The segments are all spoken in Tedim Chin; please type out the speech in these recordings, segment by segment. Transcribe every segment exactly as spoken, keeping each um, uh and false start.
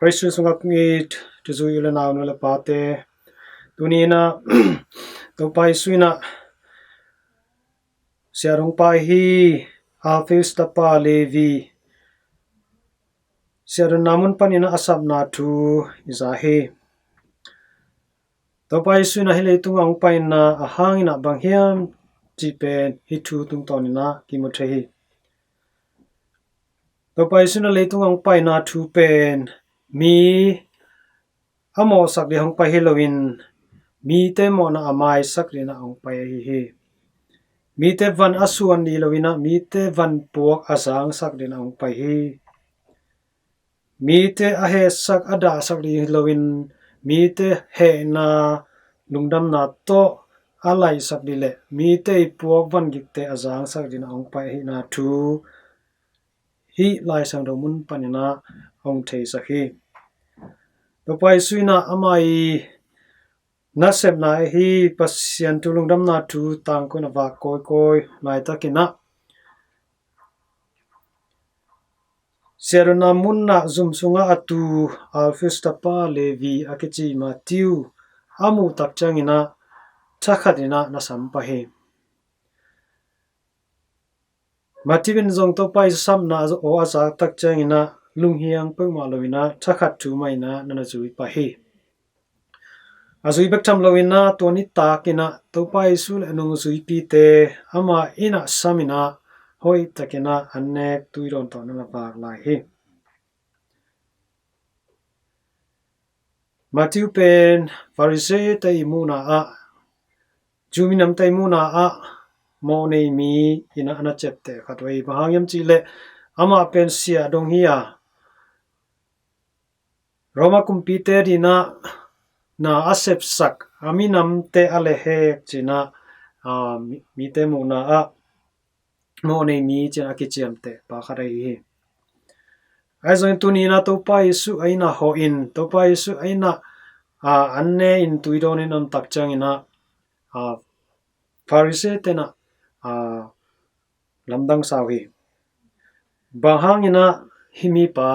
Khrih Jesuh sungah kong it thuzui u le nau, nu le pate, tuni in ah Topa Jesuh in ah siahdong pa hi, Alphaeus tapa Levi, siahdonna mun panin ah a sapna thu i za hi. Topa Jesuh in ah hih leitungah hong paina a hang in ah bang hiam cih pen hih thu tungtawn in ah kimu thei hi. Topa Jesuh in ah leitungah hong paina thu pen mi a mawhsak ding hong pai hi loin, mite mawhna a maisak dingin ah hong pai ahi hi. Mite van a suan ding hi loin ah, mite van puak a zangsak dingin ah hong pai hi. Mite a hehsak a dahsak ding hi loin, mite hehna lungdamna tawh a laihsak ding le mite i puak van gikte a zangsak dingin ah hong pai ahihna thu hih Lai Siangtho mun panin ah hong theisak hi. Topa Jesuh in ah ama i nasepna ahi Pasian thu lungdamna thu tangko in ah vak kawikawi laitakin ah, siahdonna mun ah zum sungah a tu Alphaeus tapa Levi a kici Matthew a muh tak ciangin ah thakhat in ah na sam pah hi. Matthew in zong Topa Jesuh sapna aw a zak tak ciangin ah lunghiang peuhmah loin ah thakhat thu mah in ah na na zui pah hi. A zui bek tham loin ah tua nitak in ah Topa Jesuh le a nungzuipite ama in ah sam in ah hoihtakin ah an nek tuidawn tawh na na vak lai hi. Matthew pen Pharisee-te i muhna ah, Jew minamte i muhna ah mawhnei mi in ah a na ciapteh khat uh hi. Bang hang hiam cih leh amah pen siahdong hi a, Roma kumpite adingin ah na a sepsak, a minamte a lehhek ci-in ah, aa, mi-, mite muhna ah mawhnei mi ci-in a kiciamteh pa khat ahi hi. Ahi zongin tuni in ah Topa Jesuh a inn ah hawhin, Topa Jesuh a inn ah, aa, an ne in tuidawn in a om tak ciangin ah, aa, Pharisee-te in ah, aa, lamdang sa uh hi. Bang hangin ah hih mipa,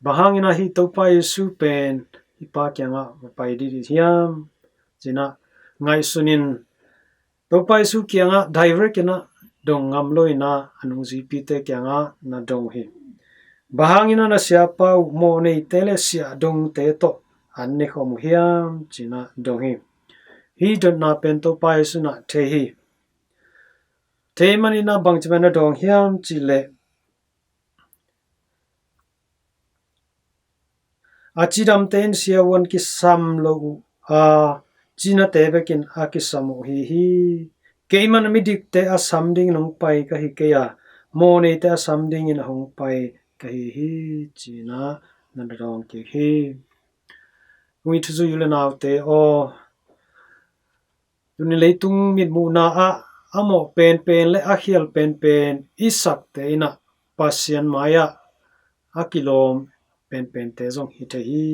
bang hangin ah hih Topa Jesuh pen hih pa kiangah va pai didi hiam ci-in ah ngaihsun in, Topa Jesuh kiangah direct in ah dong ngam lo in ah a nungzuipite kiangah na dong uh hi. Bang hangin ah na siapa uh mawhneite le siahdongte tawh an ne khawm uh hiam ci-in ah dong hi. Hih dotna pen Topa Jesuh in ah thei hi. Thei manin ah bangci bangin na dawng hiam cih leh, a cidamte in siavuan kisam lo uh a, cinate bekin a kisam uh hi hi. Keimah in midikte a sam dingin hong pai ka hi kei a, mawhneite a sam dingin hong pai ka hi hi ci-in ah na na dawng kik hi. Ui thuzui u le naute aw, tuni leitung mitmuhna ah a mawh penpen le a khial penpen i sakte in ah Pasian mai-ah a kilawm penpente zong hi thei hi.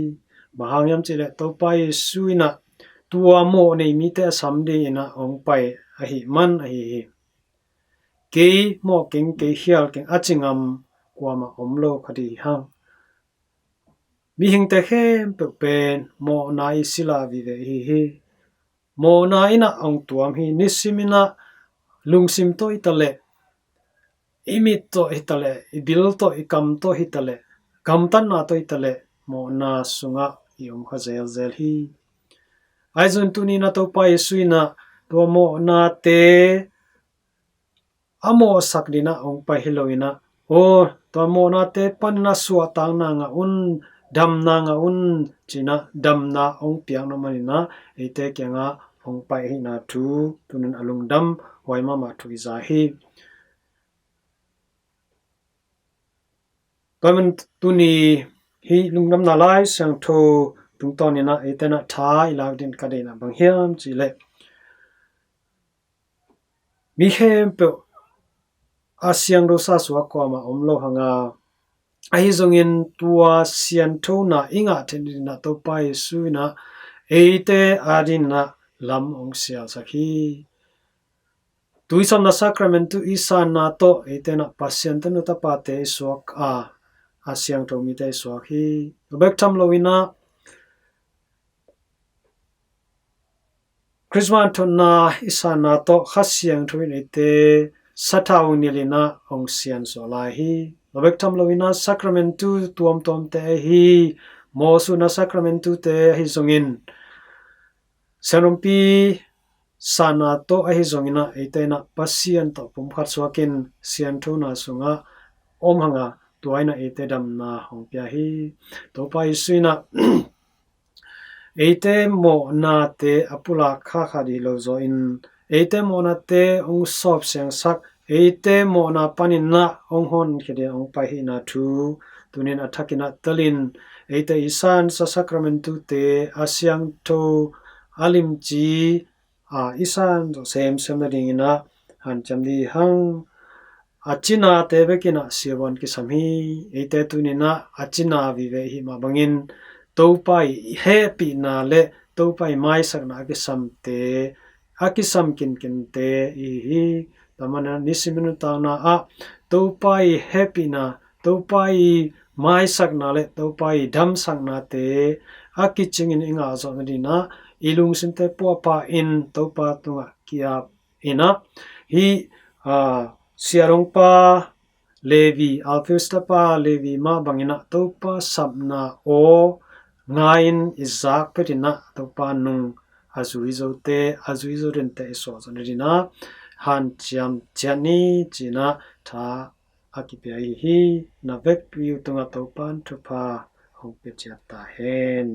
Bang hang hiam cih leh Topa Jesuh in ah tua mawhnei mite a sam dingin ah hong pai ahih man ahi hi. Kei mawh keng, kei khial keng a ci ngam kuamah om lo kha ding hi hang. Mihingte khempeuh pen mawhna i sila vive ihi hi. Mawhna in ah hong tuam hi. Nisim in ah lungsim tawh hi taleh, i mit tawh hi taleh, i bil tawh, i kam tawh hi taleh, gamtatna tawh hi taleh, mawhna sungah i om kha zelzel hi. Ahi zongin tuni in ah Topa Jesuh in ah tua mawhnate a mawhsak dingin ah hong pai hi lo in ah, aw, tua mawhnate panin ah suahtakna ngah un, damna ngah un ci-in ah damna hong piakna manin ah eite kiangah hong pai ahihna thu, tuni in a lungdam huai mahmah thu i za hi. Tua man tuni hih lungdamna Lai Siangtho tungtawn in ah eite in ah tha i lak dingin ka deihna bang hiam cih leh, mi khempeuh a siangtho sa suak kuamah om lo hang a, ahi zongin tua sianthona i ngah theih nadingin ah Topa Jesuh in ah eite adingin ah lam hong sialsak hi. Tuisawpna sacrament i sanna tawh eite in ah Pasian tanu tapate i suak a, a siangtho mite i suak hi. Tua bek tham loin ah Christmas thotna i sanna tawh Kha Siangtho in eite sathau nilhin ah hong siansuah lai hi. Tua bek tham loin ah Sacramentu tuamtuamte ahi, mawhsutna Sacramentu te ahi zongin, sianrompi sanna tawh ahi zongin ah eite in ah Pasian tawh pumkhat suakin sianthona sungah om hang a, tua in ah eite damna hong pia hi. Topa Jesu in ah eite mawhnate a pulak khakha dih lo zaw in, eite mawhnate hong sawp siangsak, eite mawhna panin ah hong honkhia dingin hong pai ahihna thu tunin a thakin ah telin, eite i sansa Sacramentute a siangtho, a limci, a i san zawh semsem nadingin ah hanciam dih hang. A cinate bekin ah siavuan kisam hi. Eite tunin ah a cina vive i hih mah bangin Topa i hehpihna le Topa i maisakna a kisamte, a kisam kinkinte i hi hi. Tua manin ah nisim i nuntakna ah Topa i hehpihna, Topa i maisakna le Topa i damsaknate a kicingin i ngah zawh nadingin ah i lungsimte puahpah in Topa tungah ki-ap in ah, hih, aa, siadongpa Levi, Alphaeus tapa Levi mah bangin ah Topa sapna aw ngai-in i zak phetin ah Topa nung a zui zote, a zui zo dente i suah zawh nadingin ah hanciam ciat ni ci-in ah tha a kipia i hi. Na vekpi uh tungah Topa'n thupha hong pia ciat ta hen.